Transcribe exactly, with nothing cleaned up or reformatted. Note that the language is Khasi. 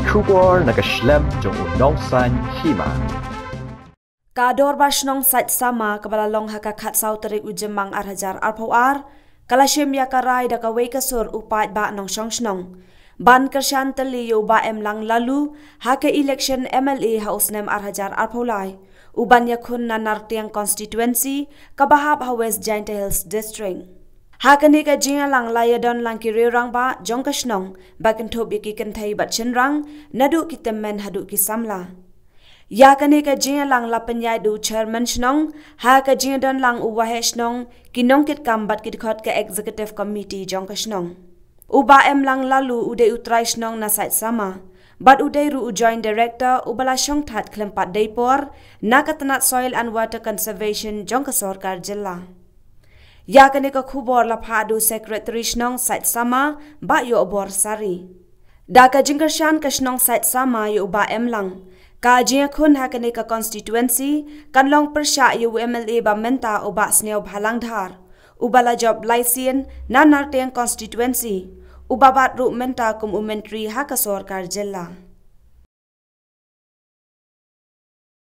Khubor na ka shlem jong u nongsan hima. Ka Dorbar Shnong Sait Sama kaba la long ha ka khatsaw tarik u Jymmang ar hajar arphew ar, ka la shim ïa ka rai da kawei ka sur u paidbah nongshong shnong ban kyrshan tylli ïa u Bah Emlang Laloo ha ka election M L A ha u snem ar hajar arphew lai, u ban ïakhun na Nartiang constituency kaba hap ha West Jaintia Hills District. Ha kane ka jingïalang la ïadon lang ki riew rangbah jong ka shnong, ba kynthup ïa ki kynthei bad shynrang, naduh ki tymmen haduh ki samla. Ïa kane ka jingïalang la pynïaid da u chairman shnong, ha ka jingïadon lang u waheh shnong, ki nongkitkam bad ki dkhot ka executive committee jong ka shnong. U Bah Emlang Laloo u dei u trai shnong na Sait Sama, bad u dei ruh u joint director uba la shongthait khlem pat dei por na ka tnat Soil and Water Conservation jong ka sorkar jylla. Ïa kane ka khubor la phah da u secretary shnong Sait Sama, Bah Ïohbor Sari. Da ka jingkyrshan ka shnong Sait Sama ïa u Bah Emlang, ka jingïakhun ha kane ka constituency kan long pyrshah ïa u M L A ba mynta u Bah Sniawbhalang Dhar, uba la jop lai sien na Nartiang constituency, uba bat ruh mynta kum u myntri ha ka sorkar jylla.